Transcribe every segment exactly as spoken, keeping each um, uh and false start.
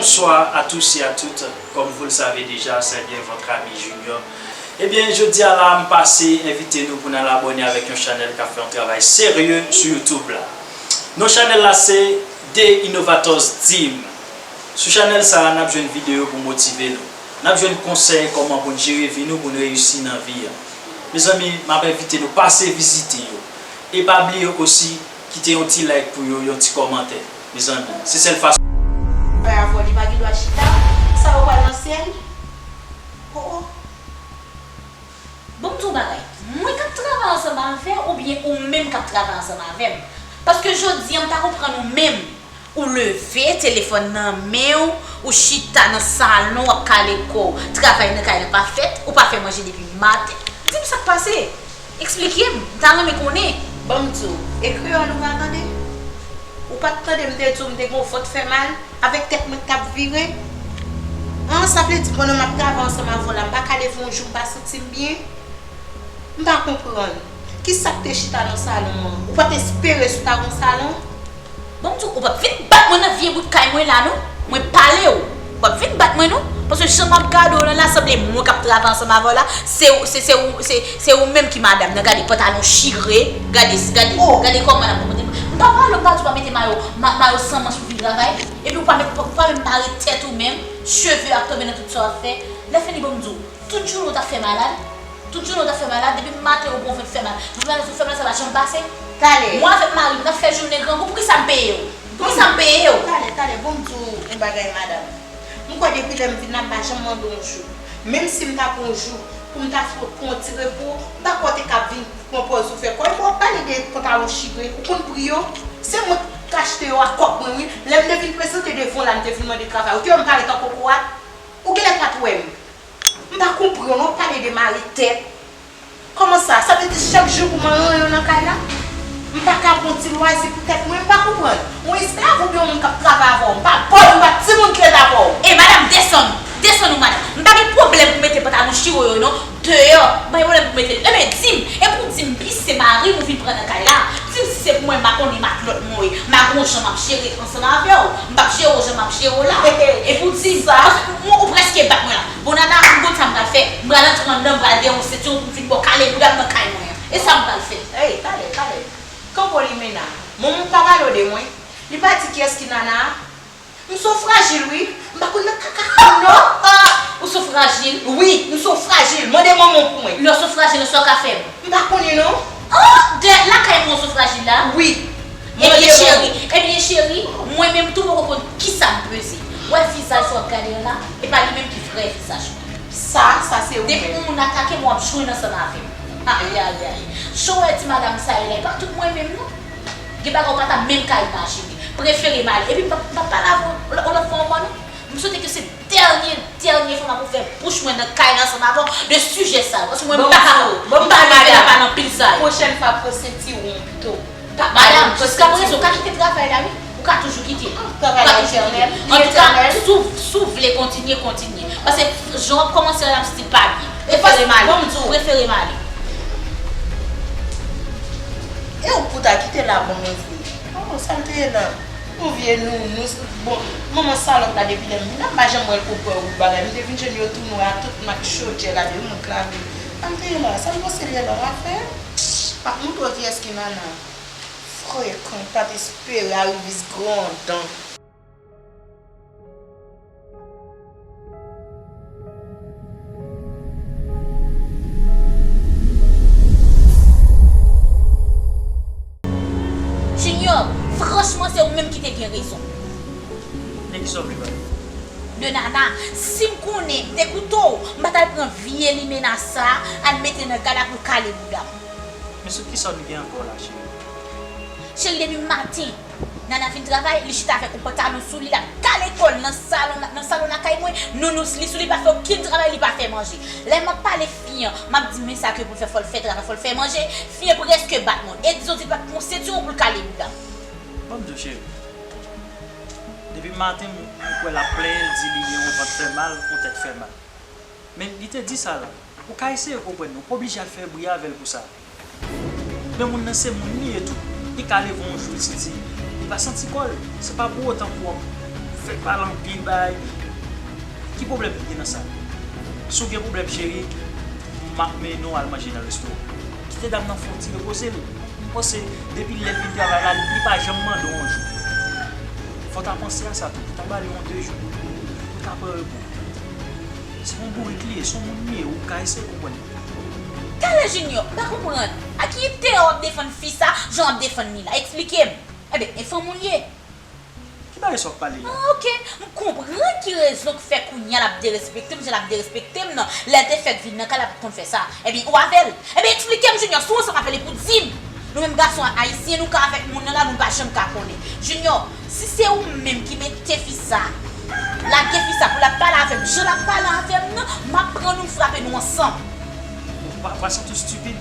Bonsoir à tous et à toutes. Comme vous le savez déjà, c'est bien votre ami Junior. Ebyen, jodi a la, m pase envite nou pou n al abòne avèk yon chanèl k ap fè yon travay serye sou YouTube la. Non chanèl la se The Innovators Team. Sou chanèl sa a, n ap jwenn videyo pou motive nou. N ap jwenn konsèy kòman pou n jere vi nou, pou n reyisi nan vi a. Mezanmi, m ap envite nou pase vizite yo. E pa bliye osi, kite yon ti like pou yo, yon ti kòmantè. Mezanmi, se sèl fason. Bay avò, li pa gen dwa chita. Sa yo pral nan syèl? Oh, oh. Bon, m di w bagay. Mwen k ap travay ansanm avè w oubyen ou menm k ap travay ansanm avè m? Paske jodi a, m pa konprann ou menm. Ou leve, telefòn nan men w, ou chita nan salon, w ap kale kò w. Travay nan kay la pa fèt, ou pa fè manje depi maten. Di m sa k pase. Eksplike m, m ta renmen konnen. Ban m di w, e kreyòl ou pa tande? Ou pa t tande m te di w m te gen yon vant fè mal? Avèk tèt mwen k t ap vire? An, sa vle di pandan m ap travay ansanm avè w la, m pa ka leve yon jou m pa santi m byen? M pa konprann. Kisa k te chita nan salon an? Ou pa t espere si w ta gen yon salon? Bon, m di w, ou p ap vin bat mwen nan vye bout kay mwen la, non. Mwen pale w. Ou p ap vin bat mwen, non. Paske jan m ap gade w lan la, sanble mwen k ap travay ansanm avè w la, se, se, se, ou- se, se ou menm ki madanm nan. Gade pantalon chire, gade, gade, gade kòman l ap konpòte l. M pa pale w, m pa di w pa mete mayo, ma- mayo san manch pou vin travay. Epi ou pa met, ou pa menm mare tèt ou menm, cheve ap tonbe nan tout sa w ap fè. Lè fini, bon, m di w, tout jounen w t ap fè malad. Tout jounen w t ap fè malad, depi maten ou pran w fè mal. Depi maten ou fè mal, sa pa janm pase. Talè. Mwen avèk mari m, n ap fè jounen grangou. Poukisa m peye w? Poukisa m peye w? Talè, talè, bon, m di w yon bagay, madanm. M kwè depi lè m vin la, m pa janm mande w yon jou. Menm si m ta pran yon jou pou m ta fè w pran yon ti repo, m pa kwè w te ka vin pran pòz ou fè kò. Epi w ap pale de pantalon chire, ou konn pri yo? Se mwen k achte yo ak kòb mwen, wi. Lè m te vin prezante devan w la, m te vin mande travay, ou te wè m parèt an kokorat? Ou genlè pa t wè m. M pa konprann, w ap pale de mare tèt. Kòman sa? Sa vle di chak jou pou m al ranyon nan kay la? M pa ka pran ti lwazi pou tèt mwen? M pa konprann. Yon esklav oubyen yon moun k ap travay avè w? M pa bòl, m pa timoun k ret avè w. E madanm, desann! Desann ou, madanm! M pa gen pwoblèm pou mete pantalon chire yo, non. Deyò, m pa gen pwoblèm pou mete l. Ebyen, di m, epi w di m, pi se mari m ou vin pran nan kay la. Di m si se pou mwen, m pa konnen matlòt mwen ye. M pa gon jan m ap jere ansanm avè w. M p ap jere w jan m ap jere w la. Epi w di m, paske ou, ou prèske bat mwen la. Bon, Nana, m konn sa m pral fè. M pral antre anndan, m pral dèyè yon sentiwon pou m vin ba w kale bouda m nan kay mwen an. E sa m pral fè. Ey, talè, talè. Kanpo Limena. Manman w pa pale w de mwen? Li pa di kiyès ki Nana a? M se w frajil, wi. M pa konn nan kaka fanm, non. Ou se w frajil? Wi, m se w frajil. Mande manman w pou mwen. Lè w se w frajil, sa w ka fè m? M pa konnen, non. Oh, de lakay mwen w se w frajil la? Wi. Ebyen, cheri, ebyen, cheri, mwen menm tou poko konn kisa m peze. Wè vizaj sa w ap gade an la, e pa li menm ki vrè vizaj mwen. Sa, sa se ou menm. Depi yon moun atake m, w ap jwenn ansanm avè m. Ayayay. Jan w wè ti madanm sa ye la, e pa tout mwen menm non. Gen bagay ou pa ta menm ka imajine. Prefere m ale. Epi m p ap, m p ap pale avè w yon lòt fwa ankò non. M swete ke se dènye, dènye fwa m ap ouvè bouch mwen nan kay la ansanm avè w de sijè sa yo. Paske mwen m pa ka, m pa ka viv nan anpil sa yo. Pwochèn fwa, pran sentiwon w pito. Madanm, jiskaprezan, ou ka kite travay la, wi. Ou ka toujou kite l. Ou ka toujou kite l. Antouka, si w, si w vle kontinye, kontinye. Paske jan w ap kòmanse la, m santi l pa byen. Prefere m ale. Prefere m ale. E ou pou ta kite l la, bon, mwen vle. Oh, sa l te ye la? Yon vye nounous. Bon, manman salòp la, depi lè m vin la, m pa janm wè l pou pran wout bagay. M te vin jwenn yo tou nwa, tout mak chodyè la, de moun k lave. Sa l te ye la? Sa l panse l ye la? W a fè? M ap montre w kiyès ki Nana. Frekan, pa t espere arivis grondon. Junior, franchman, se ou menm ki te gen rezon. De kisa w vle pale? De Nana. Si m konnen m te koute w, m pa t al pran vye limena sa a, al mete nan gala pou l kale bouda m. Men sou kisa nou gen ankò la, cheri? Cheri, depi maten, Nana fin travay, li chita avèk yon pantalon sou li, l ap kale kò l nan salon, nan salon lakay mwen, nounous li sou li, li pa fè okenn travay, li pa fè manje. Lè m ap pale fi an, m ap di, men sa ke pou l fè, fò l fè travay, fò l fè manje, fi an prèske bat mwen. E di w di l pa t pran sentiwon pou l kale bouda m. Ban m di w, cheri, depi maten, m, m kwè l ap plenyen, l di li gen yon vant fè mal, yon tèt fè mal. Men li te di sa la. Ou ka eseye konprann li, ou pa oblije al fè bri avè l pou sa. Men moun nan se moun li ye tou. Li ka leve yon jou, li santi, li pa santi kò l. Se pa pou otan pou w ap Pale anpil bay. Ki pwoblèm ki gen nan sa? Si w gen pwoblèm, cheri, m ap mennen w al manje nan restoran. Kite dam nan fè yon ti repoze l. M panse, depi lè l vin travay la, li pa janm mande w yon jou. Fò w ta panse a sa tou, pou w ta ba li yon de jou, pou l ka pran repo. Se yon bourik li ye, se yon moun li ye, ou ka eseye konprann li. Talè Junior, m pa konprann. A ki entèrè w ap defann fi sa, jan w ap defann li la? Eksplike m. Ebyen, e fanm ou l ye? Ki bagay sa w ap pale la? Ah, ok. M konprann ki rezon k fè kounye a l ap derespekte m, jan l ap derespekte m nan. Lè l te fèk vin nan kay la, l pa t konn fè sa. Ebyen, ou avè l. Ebyen, eksplike m, Junior, si w ansanm avè l, e pou di m. Nou menm gason ayisyen, nou ka avèk moun nan la, nou pa janm ka konnen. Junior, si se ou menm ki mete fi sa, lage fi sa pou l ap pale avè m, jan l ap pale avè m nan, m ap pran nou, m frape nou ansanm. Ou pa, pa santi w stipid?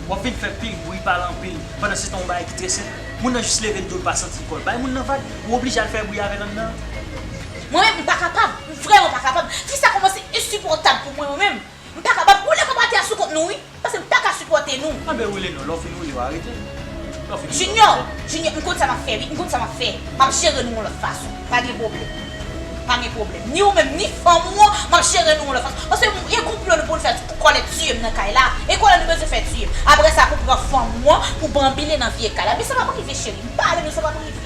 W ap vin fè pil bri, pale anpil, pandan se tan yon bagay ki trè senp. Moun nan jis leve l di w l pa santi kò l. Bay moun nan vag, ou oblije al fè bri avè l anndan. Mwen menm, m pa kapab. M vrèman pa kapab. Fi sa kòmanse ensipòtab pou mwen, mwen menm. M pa kapab. Woule kòb atè a sou kont nou, wi. Paske m pa ka sipòte nou. Anben, woule non. Lè w fin woule, w arete. Lè w fin woule, w Junior, arete. Junior, m konn sa m ap fè, wi. M konn sa m ap fè. M ap jere nou yon lòt fason. Pa gen pwoblèm. Pa gen pwoblèm. Ni ou menm, ni fanm ou an, m ap jere nou yon lòt fason. Paske e konplo nou pou n fè pou kòlè tiye m nan kay la. E kòlè nou bezwen fè tiye m. Apre sa, pou pran fanm ou an, pou banbile nan vye kay la. Men sa p ap rive, cheri. M pale nou, sa p ap rive.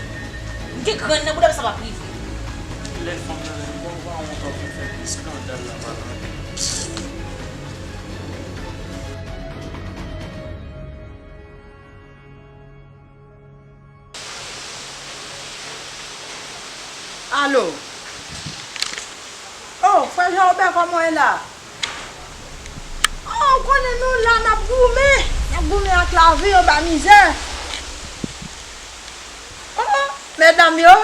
M gen grenn nan bouda, men sa p ap rive. Lè fanm nan menm, bon, pa wont ap vin fè eskandal la, pa nan. Alo. Oh, frè Jean Robert, kòman w ye la? Oh, ou konnen nou la, n ap goumen. N ap goumen ak lavi anba mizè. Oh, medam yo.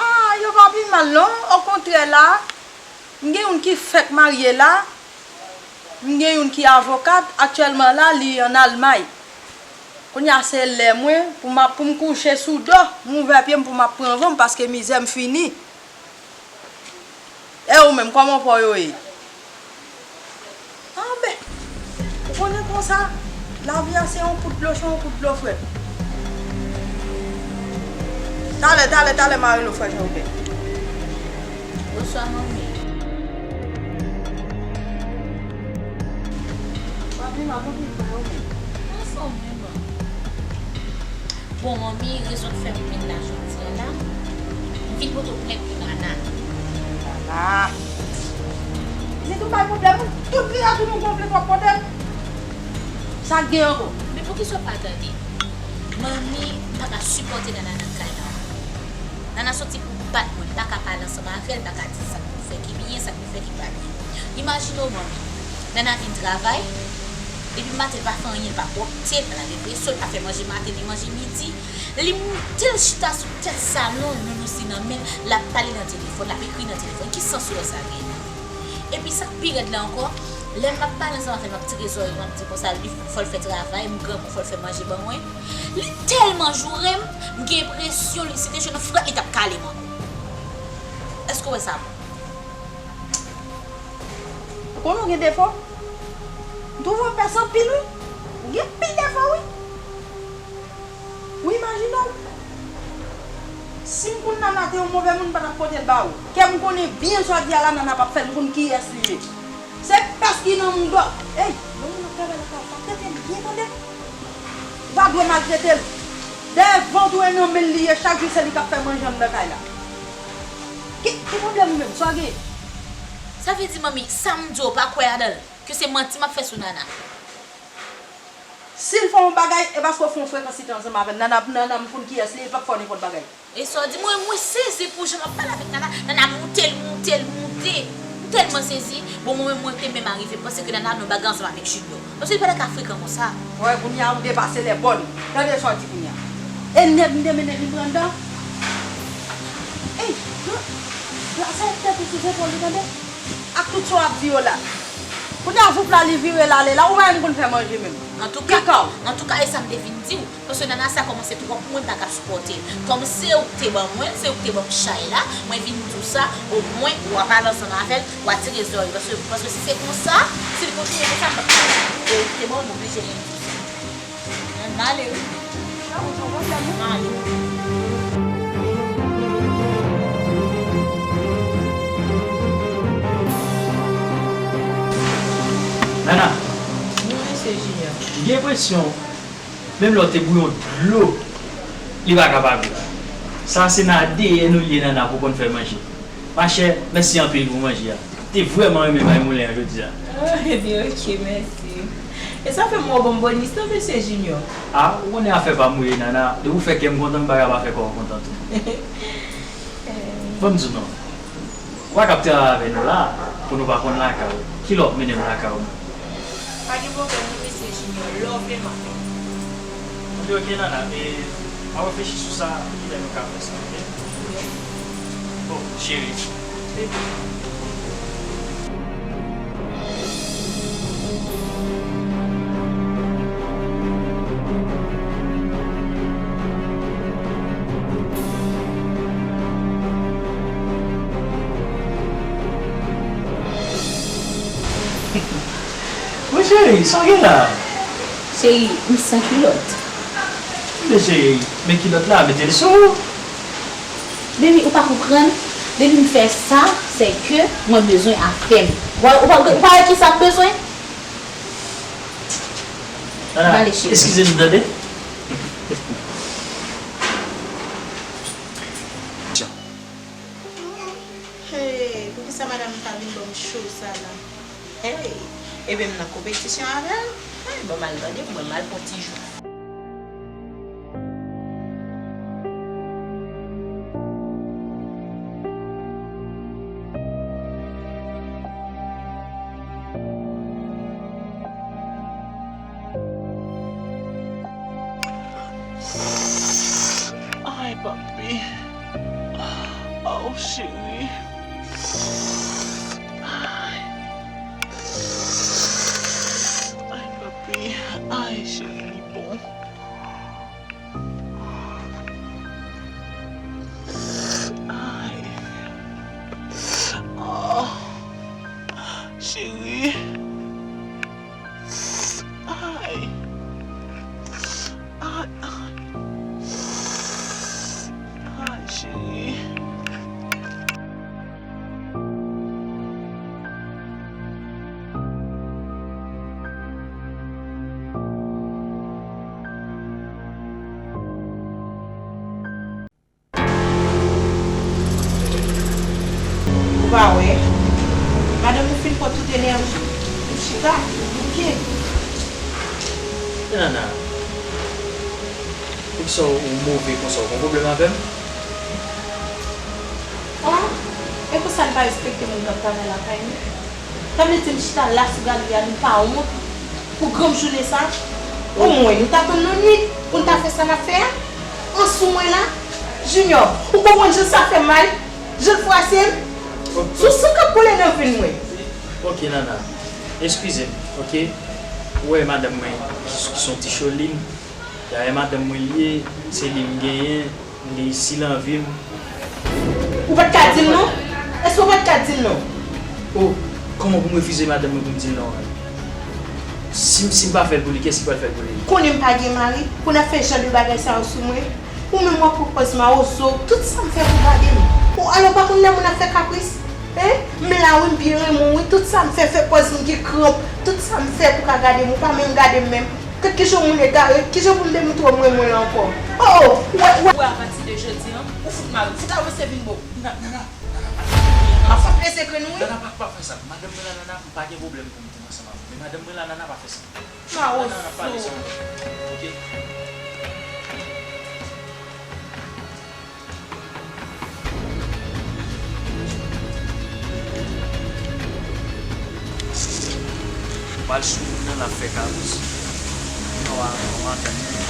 Ah, yo pa pi mal, non. Okontrè, la, m gen youn ki fèk marye la. M gen youn ki avokat. Aktyèlman, la, li ann Almay. Kounye a se lè mwen pou m ap, pou m kouche sou do, m ouvè pye m pou m ap pran van m paske mizè m fini. E ou menm, kòman pa w yo ye? Anben, ou konnen konsa, lavi a se yon kout dlo cho, yon kout dlo frèt. Talè, talè, talè, m a rele w, frè Jean Robert. Bonswa, manmi. Papi, m ap anvi fè yo menm. Ansanm menm. Bon, manmi, rezon k fè m vin la jodi a la, m vin pote w plent pou Nana. Nana! Li tou bay pwoblèm, wi. Tout li a tou nou gon plent w ap pote l. Sa k gen ankò? Men poukisa w pa tande? Manmi, m pa ka sipòte Nana nan kay la ankò. Nana soti pou bat mwen, m pa ka pale ansanm avè l, m pa ka di sa k pou fè ki byen, sa k pou fè ki pa byen. Imajine w, manmi, Nana vin travay, depi maten l pa fè anyen, l pa pwòpte, l pa lave veso, l pa fè manje maten ni manje midi. Li moute, l chita sou tèt salon, nounous li nan men l, l ap pale nan telefòn, l ap ekri nan telefòn. Ki sans ou wè sa genyen? Epi sa k pi rèd la ankò, lè m ap pale ansanm avè l, m ap tire zòrèy, m ap di konsa, li fò l fè travay, m grangou, fò l fè manje ban mwen. Li tèlman joure m, m gen enpresyon li, si te jwenn yon frèt, li t ap kale m ankò. Èske w wè sa bon? Ou konnen w gen defo? M twouve w pès anpil, wi. Ou gen pil defo, wi. Ou imajine w? Si m konn Nana te yon move moun, m pa t ap pote l ba ou. Kè m konnen byen sa w ap di a la, Nana p ap fè l, m konn kiyès li ye. Se pès ki nan mouda w. Ey, yon moun ap travay lakay ou, pa trete l byen, tande. Ou pa dwe maltrete l. Dèyè vant ou e nan men l li ye, chak jou se li k ap fè manje anndan kay la. Ki, ki pwoblèm ou menm? Sa w gen? Sa vle di, manmi, sa m di w pa kwè ladan l, ke se manti m ap fè sou Nana? Si l fè yon bagay, e paske w fè yon frekans li te ansanm avè l. Nana, Nana, m konn kiyès li ye, li p ap fè w nenpòt bagay. E sa w di, mwen, mwen sezi pou jan m ap pale avèk Nana. Nana moute, l moute, l moute. M tèlman sezi. Bon, mwen menm, mwen te menm arive panse ke Nana nan bagay ansanm avèk Junior. Paske li pa t ka frekan konsa. Wè, kounye a, ou depase lè bòn. Tande sa w di kounye a. E nèg m te mennen vin pran anndan. Ey, non. Plase tèt ou sou zepòl ou, tande. Ak tout sa w ap di yo la. Kounye a, voup la, li vire l ale la. Ou pa menm konn fè manje menm. Antouka, antouka, e sa m te vin di w. Paske Nana sa kòmanse twòp pou mwen, m pa ka sipòte l. Kòm se ou k te ban mwen l, se ou k te ban m chay la, mwen vin di w sa, omwen w a pale ansanm avè l, w a tire zòrèy. Paske, paske si se konsa, si l kontinye konsa, m p ap ka. E ou k te ban m, m oblije vin di w sa. M ale wi. M ale. Kesyon, menm lè w te bouyon dlo, li pa ka pa gou. Sa se nan A D N ou li ye, Nana, pou w konn fè manje. Machè, mèsi anpil pou manje a. M te vrèman renmen bay moulen an jodi a. Ah, ebyen, oke, mèsi. E sa fè m wè w ban m bònis non, mesye Junior. Ah, ou konnen afè pa m ou ye, Nana. Depi w fè kè m kontan, m pa ka pa fè kò w kontan tou. Ban m di w non. Ou pa ka ap travay avè nou la, pou nou pa konn lakay ou. Kilè w ap mennen m lakay ou menm? Pa gen pwoblèm non, mesye Junior. Lè w vle m ap vini. Oke, oke, Nana. E, m ap reflechi sou sa, kilè nou ka fè sa, oke? Bon, cheri. Bebe. Wi, cheri, sa w gen la? Cheri, m san kilòt. Men cheri, men kilòt la, mete l sou ou. Baby, ou pa konprann? Depi m fè sa, se ke mwen bezwen afè m. Ou pa, ou pa, ou pa wè kisa m bezwen? Ah, pale, cheri. Eskize m, tande. Hey, poukisa madanm m pa vin ban m cho sa la? Hey, ebyen m nan konpetisyon avè l? Hey, ban m al tande, mwen m al pran ti jou. Ay, papi. Aw, cheri. Ay. Ay, papi. Ay, cheri, li bon. Ay. Ah. Cheri. Ay. Ay, ay. Ay, cheri. Ou pa wè? Madanm ou fin pran tout enèji. Ou chita, ou bouke. Men Nana, poukisa w move konsa? W gen pwoblèm avè m? Oh, e konsa n pa respekte moun k ap travay lakay nou? Sa vle di m chita la sou galri a, nou pa wont pou granm jounen sa? Omwen, nou ta tann nan nwit pou n ta fè sa n ap fè a? An sou mwen la? Junior, ou konprann jan sa fè m mal? Jan l frase m? Sou san k ap koule nan venn mwen. Ok, Nana, eskize m, ok? Ou wè madanm mwen ki s-, ki s on ti cholin. Dayè madanm mwen li ye, se li m genyen, li si l anvi m. Ou pa t ka di l non? Èske ou pa t ka di l non? Oh, kòman pou m refize madanm mwen pou m di l non an? Si, si m pa fè l pou li, kiyès ki pral fè l pou li? Konnen m pa gen mari, pou n ap fè jan de bagay sa yo sou mwen? Ou menm w ap pran pòz mawozo, tout sa m fè pou gade m. Ou, alò w pa konn lè moun ap fè kapris? Hein? M la wi, m byen renmen w wi, tout sa m fè, fè pòz m gen kranp, tout sa m fè pou ka gade m, ou pa menm gade m menm. Gad kijan w moun egare, kijan pou m te montre w m renmen w la ankò? Oh, oh, wè, wè. Wè, apati de jodi an, ou fout mare, fout avanse vin bò. Nana, Nana, Nana, pa. M ap fout peze grenn ou wi. Nana, pa, pa fè sa. Madanm mwen la, Nana, m pa gen pwoblèm pou m vin ansanm avè w. Men madanm mwen la, Nana, pa fè sa. Mawozo. Nana, n ap pale sèlman. Ok? Ou pral sou moun nan, l ap fè kapris. Ou a, ou a tann li.